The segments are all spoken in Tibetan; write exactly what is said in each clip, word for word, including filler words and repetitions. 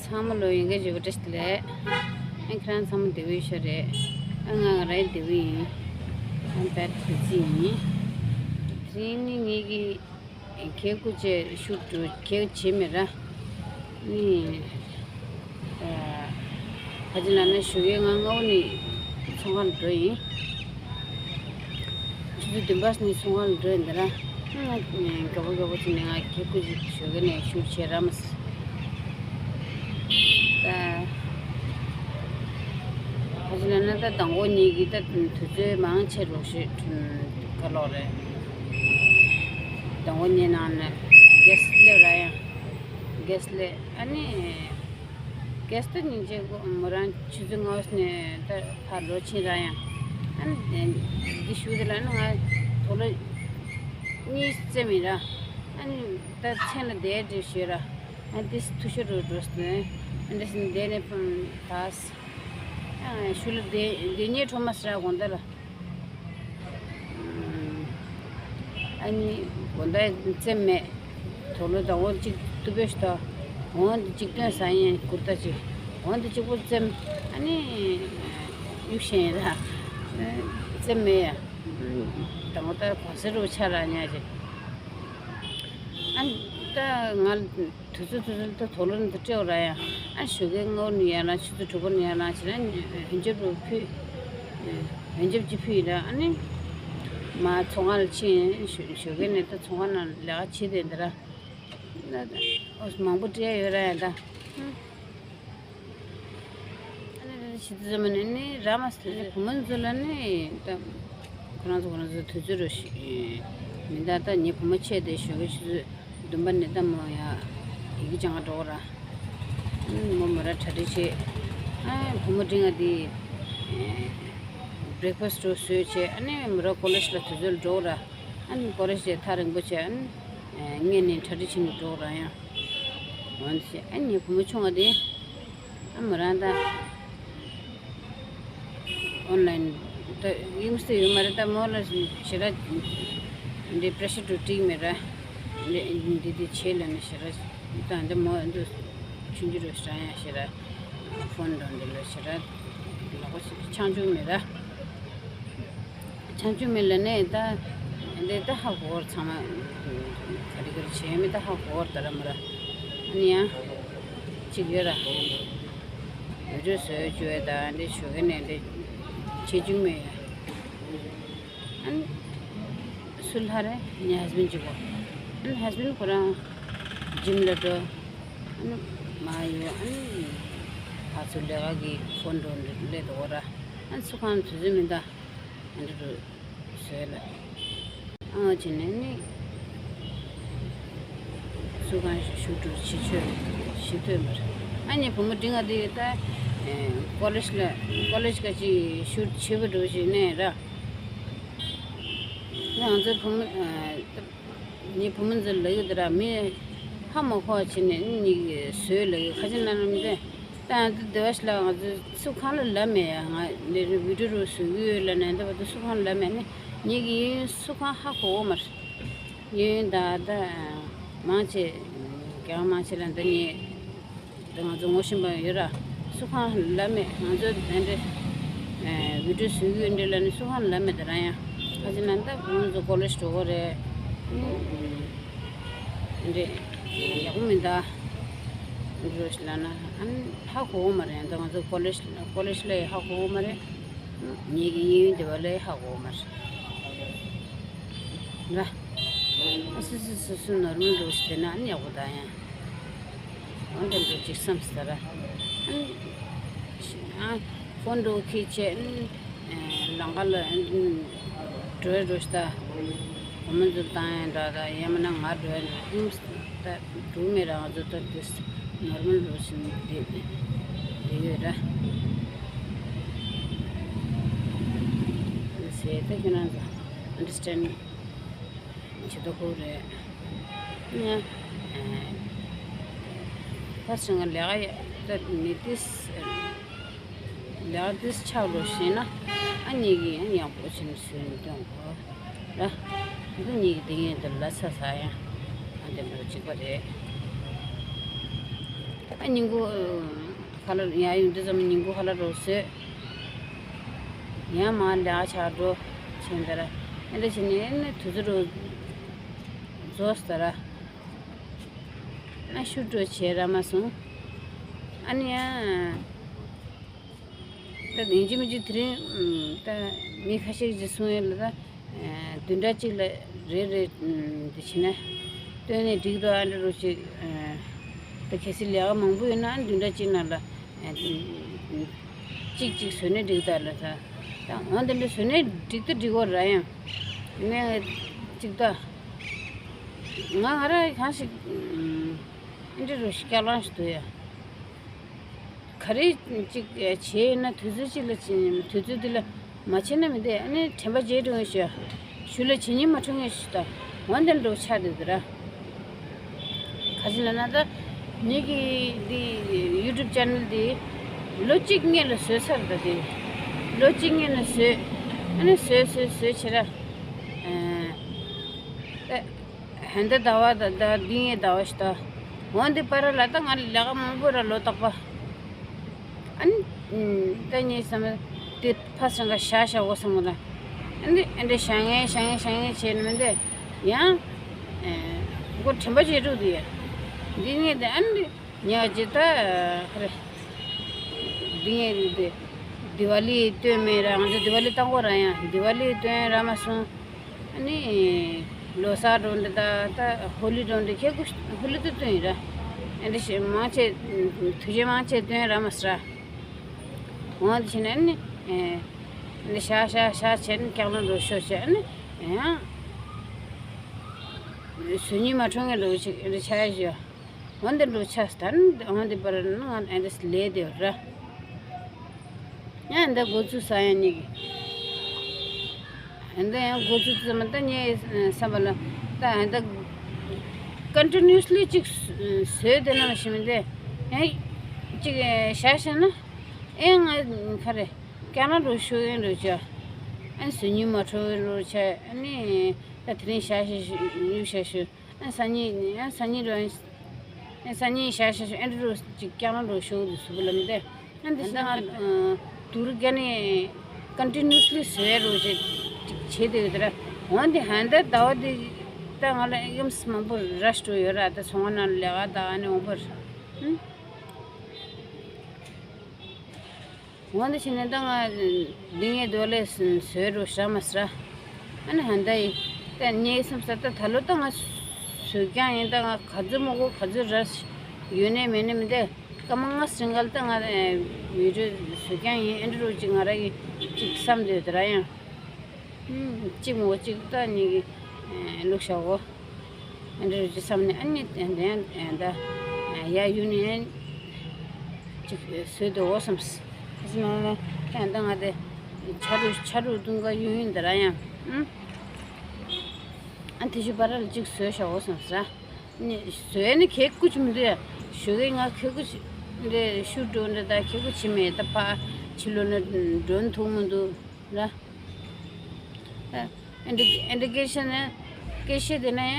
ཚང་མ་ལོ་ཡིན་གྱི་བྱེད་པ་བཀྲ་ཤིས་བདེ་ལེགས། ཨ་ཁྱེད་རང་ཚང་མ་བདེ་པོ་ཡོད་ཤག་རེད། ཨ་ང་རང་བདེ་པོ་ཡིན། ཨ་བེད་བདེ་སྐྱིད་ཡིན། དེ་རིང་ནི་ངེད་ཀྱི་ཁལ་སྐུ་ཅེ་ཤུ་ཏུ་ཁལ་བྱེད་མེད་ར། ནི་ཨ་ཕ་ཅི་ལ་ན་ཞོགས་ཀས་ང་སྔ་པོ་ནི་ཚོང་ཁང་ལ་འགྲོ་ཡིན། ཆུ་ཚོད་བདུན་པ་ནས་ཚོང་ཁང་ལ་འགྲོ་ཡིན་ད་ར། ང་མགྱོགས་པོ་མགྱོགས་པོ་བྱས་ནས་ང་ཁལ་སྐུ་ཅིག་ཞོགས་ཀས་ནས་ཤུ་བྱས་ར་མ་སི། ད་ཕ་ཅི་ལ་ན་ད་དང་པོ་ཉིད་ཀྱི་ད་དུས་ཚོད་མང་ཆེ་རོགས་ཤིག་ཁ་ལོག་རེད། དང་པོ་ཉིད་ནང་ནས་གེ་སི་སླེབས་ར་ཡང་། གེ་སི་སླེབས་ཨ་ནི། གེ་སི་ད་སྙིང་རྗེ་གོ་མོ་རང་ཆུ་ཚོད་ལྔ་པ་ནས་ད་ཕར་ལོག་ཕྱིན་ར་ཡང་། ཨ་ནི་འདི་ཞུ་དེ་ལ་ནི་ང་དོ་ལོ་གཉིས་རྩེ་མི་ར། ཨ་ནི་ད་མཚན་ལ་བསྡད་འདྲི་ཞུས་ར། ཨ་ནི་འདི་ཐུ་ཤོ་རུ་འགྲོ་སོང་། ཨ་འདི་སི་བསྡད་ནས་ཕུང་ཐག་ཨ་ཞུ་ལ་བསྡད་བསྡད་ཉེ་ཁྲོ་མ་སི་ར་དགོང་དག་ལ། ཨ་ནི་དགོང་དག་རྩེ་མེད། དོ་ལོ་དང་འོ་གཅིག་ཏུ་པེ་ཤ་དང་། འོ་འདི་གཅིག་སྟོན་ཟ་ཡིན་ཀུར་ཏ་གཅིག་འོ་འདི་གཅིག་པོ་རྩེ་མེད། ཨ་ནི་གཡུག་ཤེས་ཡིན་ར། རྩེ་མེད་ཡ། དང་འོ་ད་གོང་ས་རུ་ཆ་ར་ཉག་ཅིག་ཨ་ནི་ད་ང་དུས་ཚོད་དུས་ཚོད་ད་དོ་ལོ་འདི་སྤྲད་ར་ཡ། ཨ་ཞོགས་ཀས་སྔ་པོ་ནས་ཡར་ལངས་ཆུ་ཚོད་དྲུག་པ་ནས་ཡར་ལངས་བྱས་ན་ཡོན་ཆབ་རུ་ཕུད། ཡོན་ཆབ་ཅིག་ཕུད་ཡིན་ར་ཨ་ནི། མ་ཚོང་ཁང་ལ་ཕྱིན་ཞོགས་ཀས་ནས་ད་ཚོང་ཁང་ནང་ལས་ཀ་བྱེད་དེ་འདི་ར། ཨོ་མང་པོ་སྤྲད་ཡོད་ར་ཡ་ད། ཨ་ནི་ད་ཆི་ཏི་ཙམ་ནི་ནི་ར་མ་སི་ནི་བུ་མོ་ཚོ་ལ་ནི་ད་ཁོ་རང་ཚོ་ཁོ་རང་ཚོ་དུས་ཚོད་རུ་ཤི་མི་འདའ་ད་ནི་བུ་མོ་ཆེ་དེ་ཞོགས་ཀས་ཆུ་ཚོད་བདུན་པ་ནི་ད་མོ་ཡ་ཡི་གེ་སྦྱང་ག་འགྲོ་གི་ར། ཨ་ནི་མོ་མོ་ར་གྲ་སྒྲིག་བྱེད། ཨ་བུ་མོ་འབྲིང་ང་དེ་བྷི་རེག་ཕ་སི་ཊི་རུ་བཟོས་བྱས་ཨ་ནི་མོ་ར་ཀོ་ལེཇ་ལ་དུས་ཚོད་འགྲོ་གི་ར། ཨ་ནི་ཀོ་ལེཇ་དེ་ཐག་རིང་པོ་བྱས་ཨ་ནི་ངས་ནི་གྲ་སྒྲིག་བྱེད་ནི་འགྲོ་གི་ར་ཡང་། འོན་ཏེ་ཨ་ནི་བུ་མོ་ཆུང་བ་དེ། ཨ་མོ་རང་ད་ཨོན་ལན་ད་ཡིན་སྲིད་ཡོད་མ་རེད། ད་མོ་ལ་ཞེ་དྲག་འདི་པྲེ་ཤར་ཊུ་ཊིག་མེད་ར། འདི་འདི་འདི་བྱེད་ལ་ནི་ཞེ་དྲག་ད་འདི་མོ་འདི་ཆུང་ཆུང་རུ་ཞེ་དྲག་ཡང་ཞེ་དྲག་ཕོན་འགྲོ་འདི་ལ་ཞེ་དྲག་ལག་པ་ཆང་ཆུང་མེད་ར། ཆང་ཆུང་མེད་ལ་ནས་ད་འདི་ད་ཧ་གོ་བར་ཚང་མ་ག་རེ་ག་རེ་བྱས་མེད་ད་ཧ་གོ་བར་ད་ར་མ་ར། ཨ་ནི་ཡང་གཅིག་ཡོད་ར། ཡོད་དུས་བཟོས་བཅོས་དང་འདི་ཞོགས་ཀས་ནས་འདི་བྱེད་བཅུག་མེད་ཡ། ཨ་ནི་སུ་ལྷ་རེད་ངའི་ཧས་བེན་གཅིག་པོ། ཨ་ནི་ཧས་བེན་ཁོ་རང་ཇིམ་ལ་འགྲོ། ཨ་ནི་མ་ཡོད་ཨ་ནི་ཕར་ཚུར་ལས་ཀ་གི་ཕོན་འགྲོ་འདི་སླེབས་འདུག་ར། ཨ་ནི་སུ་གང་དུས་ཚོད་མི་འདའ། ཨ་འདི་རུ་བཟོས་ལ། ཨང་བྱས་ནས་ནི། སུ་གང་ཞིག་ཞུ་འགྲོ་ཞིག་ཆོས་ཞིག་ཐོས་མར། ཨ་ནི་བུ་མོ་འབྲིང་ང་དེ་ད། ཀོ་ལེཇ་ལ་ཀོ་ལེཇ་ག་ཅིག་ཞུ་བྱེད་པ་འགྲོ་ཞིག་ནས་ར། ང་ཚོ་བུ་མོ། ངའི་བུ་མོ་ཚོ་ལ་ཡོད་དེ་ར་མི་ཧ་མ་གོ་བ་བྱས་ནས་ནི་བཟོས་ལ་ཡོད་ཁ་ཅིག་ན་ནམ་དེ། ད་ང་ཚོ་སྡེ་བ་ཞིག་ལ་ང་ཚོ་སུ་གང་ལ་ལབ་མེད་ཡ། ང་འདི་རུ་བི་ཌིའོ་རུ་བཟོ་གི་ཡོད་ལབ་ནས་འདི་བར་དུ་སུ་གང་ལ་ལབ་མེད་ནི་ངེད་ཀྱི་ཡིན་སུ་གང་ཧ་གོ་གོ་མ་རེད། ཡིན་ད་ད་མང་ཆེ་རྒན་མང་ཆེ་ལ་འདི་ནི་འདི་ང་ཚོ་ངོ་ཤེས་པ་ཡོད་ར་སུ་གང་ལབ་མེད། ང་ཚོ་འདི་འདྲ་བི་ཌིའོ་བཟོ་གི་ཡོད་འདྲ་ལབ་ནི་སུ་གང་ལབ་མེད། ད་ར་ཡང་ཁ་ཅིག་ན་ད་ང་ཚོ་ཀོ་ལེཇ་འགྲོ་གི་རེད། འདི་ཡག་པོ་མི་འདུག་འགྲོ་ཞིག་ལབ་ན་ཨ་ནི་ཧ་གོ་གོ་མ་རེད། ད་ང་ཚོ་ཀོ་ལེཇ་ཀོ་ལེཇ་ལ་ཧ་གོ་གོ་མ་རེད། ངེད་ཀྱི་གཡས་གཡོན་སྡེ་བ་ལ་ཧ་གོ་གོ་མ་རེད། ར། ཨ་སུ་སུ་སུ་སུ་ནོར་མལ་འགྲོ་ཞིག་དེ་ན་ཨ་ནི་ཡག་པོ་འདུག་ཡང་། འོན་ཏེ་འགྲོ་ཅིག་བསམ་སྟེ་ར། ཨ་ནི། ཨ། ཕོན་འགྲོ་ཁྱེད་ཆེ་ཨ་ནི། ལང་ཀ་ལ་འགྲོ་རོགས་ད། བུ་མོ་ཚོ་བཏང་ཡ་འདྲ་ད་ཡང་མིན་ན་ང་འགྲོ་ཡ་འདྲ་ད་འགྲོ་མེད་རང་ཚོ་ད་དེ་ནོར་མལ་རོ་ཞིག་བསྡད་བསྡད་ཡོད་ར། ཟེར་ད་ཁྱོད་རང་ཚོ་ཨན་ཌར་སི་ཊེན་ཌ་བྱེད་ཐུབ་ཀྱི་རེད། ཡ། ད་ཞིང་ལས་ཀ་ཡ་ད་མི་དེ། ལག་དེ་ཆག་འགྲོ་ཤེས་ན་ཨ་ནི་གི་ཡང་ཡག་པོ་ཕྱིན་སུན་གཏོང་གོ་ར། ཨ་ནི་གི་དེ་ཡན་དུ་ལ་ས་ས་ཡང་ཨ་དེ་འགྲོ་གཅིག་པ་རེད། ཨ་ཉིན་གུང་ཁ་ལག་ཡར་ཡོང་དུས་ཙམ་ཉིན་གུང་ཁ་ལག་རོ་བཟོས། ཡང་མར་ལས་ཀ་བྱ་འགྲོ་བྱས་འདི་ར། ཨེ་འདྲ་བྱས་ནས་ཨེ་ནས་དུས་ཚོད་རོ་རྫོགས་ཟེར་ར། ཨ་ཤུ་འགྲོ་བྱས་ར་མ་སོང་། ཨ་ནི་ཡང་། ད་ཡིན་གཅིག་མིན་གཅིག་དེ་རིང་ད་མི་ཁ་ཤས་ཀྱིས་གསུང་ཡས་ལ་ད་བདུན་ཕྲག་གཅིག་ལ་རེ་རེ་འདི་བྱས་ན་སྟོན་ནས་འགྲིག་འདུག་ཨ་འདྲ་རུ་ཅིག་ད་གལ་སྲིད་ལས་ཀ་མང་པོ་ཡོད་ན་བདུན་ཕྲག་གཅིག་ནང་ལ་གཅིག་གཅིག་བཟོས་ནས་འགྲིག་འདུག་ལ་ད་ད་འོ་འདི་འདྲ་བཟོས་ནས་འགྲིག་ད་འགྲིག་གོ་ར་ཡང་ནས་གཅིག་ད་ང་ང་ར་གང་ཞིག་ཨ་འདྲ་རུ་ཞིག་སྐྱག་ལང་ཞིག་འདུག་ཡ། ག་རེ་ཅིག་བྱས་ཡོད་ན་དུས་ཚོད་ཅིག་ལ་དུས་ཚོད་འདི་ལ་མ་བྱས་ན་མི་འདོད་ཨ་ནི་དྲན་པ་བརྗེད་འགྲོ་ངེས་ཤོག་ཞུ་ལ་བྱེད་སྙིང་མ་འཁྲུག་ངེས་ཤོག་ད་འོན་ཏེ་འགྲོ་ཆགས་འདུག་ར། ག་ཅི་ལ་ན་ད་ངེད་ཀྱི་འདི་ཡུ་ཊུབ་ཅེ་ནལ་འདི་ལོ་གཅིག་སྔོན་ལ་བཟོས་ཚར་ད་དེ་ལོ་གཅིག་སྔོན་ལ་བཟོས་ཨ་ནི་བཟོས་བཟོས་བཟོས་བྱས་ར། ད་ཧན་ད་ཟླ་བ་ད་ད་འདི་ངའི་ཟླ་བ་ཞིག་ད། འོན་ཏེ་པར་ལ་ད་ང་ལས་ཀ་མང་པོ་ར་ལོ་རྟག་པ། ཨ་ནི། ད་ངའི་བསམ་དེ་ཕ་སང་ག་ཤ་ཤ་འོ་སང་ག་ད། ཨ་ནི་ཨ་འདྲ་ཤ་ངན་ཤ་ངན་ཤ་ངན་བྱས་ནི་མི་འདི། ཡང་། མགོ་དྲན་པ་བརྗེད་འགྲོ་དེ་ཡ། འདི་ངའི་དེ་ཨ་ནི། ཉག་ཅི་ད་ཧ་རེ། འདི་ངའི་དེ། དི་ཝ་ལི་སྟོན་མེད་ར་ང་ཚོ་དི་ཝ་ལི་བཏང་གོ་ར་ཡང་དི་ཝ་ལི་སྟོན་ར་མ་སོང་། ཨ་ནི། ལོ་གསར་འགྲོ་འདི་ད་ད་ཧོ་ལི་འགྲོ་འདི་ཁྱེད་ཀུ་ཧོ་ལི་དུ་སྟོན་ཡིན་ར། ཨ་འདི་ཞེ་མང་ཆེ་དུས་ཆེན་མང་ཆེ་སྟོན་ར་མ་སྲ། འོང་དེ་བྱས་ནས་ཨ་ནི། ཨ་ནི་ཤ་ཤ་ཤ་བྱས་ནས་སྐྱག་ལང་འགྲོ་ཤོག་བྱས་ཨ་ནི། ཡང་། བཟོ་སྙིང་མ་འཁྲུག་ངེས་འགྲོ་ཅིག་ཨ་ནི་ཆ་ཡ་ཞོ། འོན་ཏེ་འགྲོ་ཆགས་སྟན་འོན་ཏེ་པར་ནང་ཨན་ཏེ་ལས་དེ་ར། ཡང་འདི་འགོ་ཚུགས་ས་ཡང་ཉིག་ཨན་ཏེ་ཡང་འགོ་ཚུགས་ཙམ་ད་ཉེ་བསམ་པ་ལ་ད་ཨན་ཏེ་ཀོན་ཊི་ནུ་ཨ་སི་ལི་ཅིག་བཟོས་དེ་ན་ཞིམ་དེ་ཡང་ཅིག་བཞག་བཞག་ན་ཨེ་ང་ག་རེ་ཀྱང་ན་འགྲོ་ཤོག་ཡང་འགྲོ་ཆ་ཨན་བཟོ་སྙིང་མ་འཁྲུག་འགྲོ་ཆ་ཨ་ནི་ད་དེ་རིང་བཞག་བཞག་ཡུག་བཞག་ཤོག་ཨ་སང་ཉིན་ཨ་སང་ཉིན་རོ། ཨ་སང་ཉིན་ཤ་ཤ་ཤ་ཨེ་འདྲ་རོ་ཅིག་ཀྱང་རོ་ཤོག་དུ་སུ་བ་ལམ་དེ། ཨ་འདི་ཤ་ང་དུར་རྒྱ་ནི་ཀོན་ཊི་ནུ་ཨ་སི་ལི་བཟོས་རོ་ཅིག་ཅིག་བྱེད་དེ་ཡོད་དེ་ར། འོན་ཏེ་ཧན་ད་ཟླ་བ་དེ་ད་ང་ལ་ཡུམ་སི་མང་པོ་ར་སྤྲོ་ཡོད་ར་ད་ཚོང་ང་ན་ལས་ཀ་ད་ཨ་ནི་འོང་པར། ཨ། འོ་འདི་བྱས་ནས་ད་ང་འདི་ངའི་རྡོ་ལས་བཟོས་རོ་ཤ་མ་སྲ། ཨ་ནི་ཧན་ད་ཡི་ད་ངའི་སེམས་ས་ད་ད་ལོ་ད་ང་བཟོས་ཀྱང་ཡིན་ད་ང་ག་ཚོད་མོ་གོ་ག་ཚོད་ར་ཡོད་ནས་མེད་ནས་མི་འདི་སྐར་མ་ལྔ་སྲིང་གལ་ད་ང་བི་ཌི་ཡོ་བཟོས་ཀྱང་ཡིན་ཨེ་འདྲ་རོ་ཅིག་ང་ར་ཡི་ཅིག་བསམ་དུས་ད་ར་ཡང་། གཅིག་མོ་གཅིག་ད་གཉིས་ཀྱི་བླུགས་བཞག་གོ། ཨ་འདྲ་རུ་ཅི་བསམ་ནས་ཨ་ནི་ད་ཡ་ཡུ་ནི་གཅིག་བཟོས་དུ་འོ་བསམས། ཨ་ཙི་མ་མ་ཀྱང་ད་ང་དེ་ཆ་རུ་ཆ་རུ་དུང་ག་ཡུན་ཡུན་དེ་ར་ཡང་ཨ་དེ་ཞུ་པ་ར་ལ་གཅིག་བཟོས་བཞག་འོ་བསམས་ར། ནི་བཟོས་ནི་ཁེ་ཀུ་ཅི་མི་འདུག་ཡ། ཞུ་གི་ང་ཁེ་ཀུ་ཅི་འདྲ་ཤུ་འགྲོ་འདྲ་ད་ཁེ་ཀུ་ཅི་མེད་ད་ཕ་ཕྱི་ལོ་ན་འགྲོ་ཐུག་མི་འདུག་ལ། ཨ་ཨེ་འདི་ཨེ་འདི་སྐད་ཆ་ནི་སྐད་ཆ་དེ་ན་ཡང་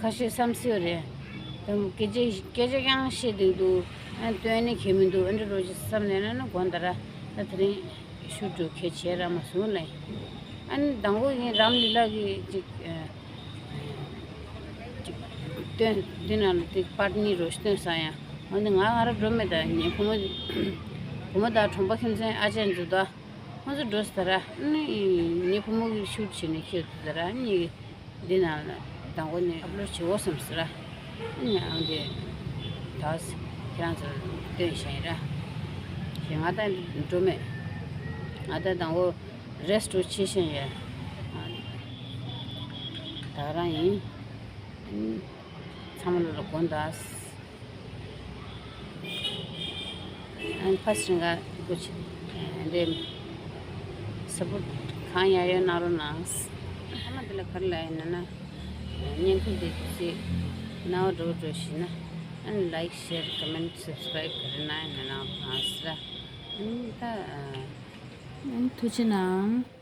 ཁ་ཤས་བསམ་སྲིད་རེད། དམ་སྐད་ཆ་སྐད་ཆ་ཡང་བཤད་འདུག་འདུག་ཨ་སྟོན་ནི་གལ་མི་འདུག་ཨ་འདྲ་རོ་ཅིག་བསམ་ནས་ན་ན་དགོངས་དག་ར་ད་དེ་རིང་ཤུ་འགྲོ་ཁེ་བྱས་ར་མ་སོང་ལ། ཨ་ནི་དང་པོ་ཡིན་རམ་ལི་ལ་གི་ཅིག་ཅིག་སྟོན་འདི་ན་ལ་ཏིག་པར་ནི་རོ་སྟོན་ས་ཡང་འོ་ནི་ང་ང་ར་འགྲོ་མེད་ད་ངའི་བུ་མོ་བུ་མོ་ད་གྲོང་པ་ཁྱིམ་ཚན་ཨ་ཅན་འཛུ་ད་ང་ཚོ་འགྲོ་ས་ད་ར་ནི་ངའི་བུ་མོ་གི་ཤུ་བྱེད་ནི་ཁྱེད་འཛུ་ད་ར་ནི་འདི་ན་ལ་དང་པོ་ནི་ཨབ་ལོ་བྱེད་འོ་བསམ་ས་ར་ནི་ཨང་དེ་ད་ཁྱེད་རང་ཚོ་སྟོན་ཤ་ཡིན་ར་ཞེ་ང་ད་འགྲོ་མེད་ང་ད་དང་པོ། རེ་སི་ཊི་བྱེད་བཞིན་ཡོད། ད་རང་ཡིན། ཚང་མ་ལ་དགོངས་དག་ཨན་ཕ་སི་རིང་ག་གུ་ཆི་འདྲེ་སི་པོར་ཊི་གང་ཡང་ཡོད་གནང་རོགས་གནང་། ཨ་མ་འདི་ལ་ག་རེ་ལབ་ཡིན་ན་ན་བརྙན་ཐུང་འདི་ཅིག་ནའོ་འགྲོ་འགྲོ་ཞིག་ན་ཨན་ལའིཀ་ཤེར་ཀོ་མེན་ཊི་སབ་སི་ཀ་རའིབ་ག་རེ་གནང་ཡིན་ན་གནང་རོགས་གནང་ཟེར། ཨན་ད་ཨན་ཐུགས་རྗེ་གནང་།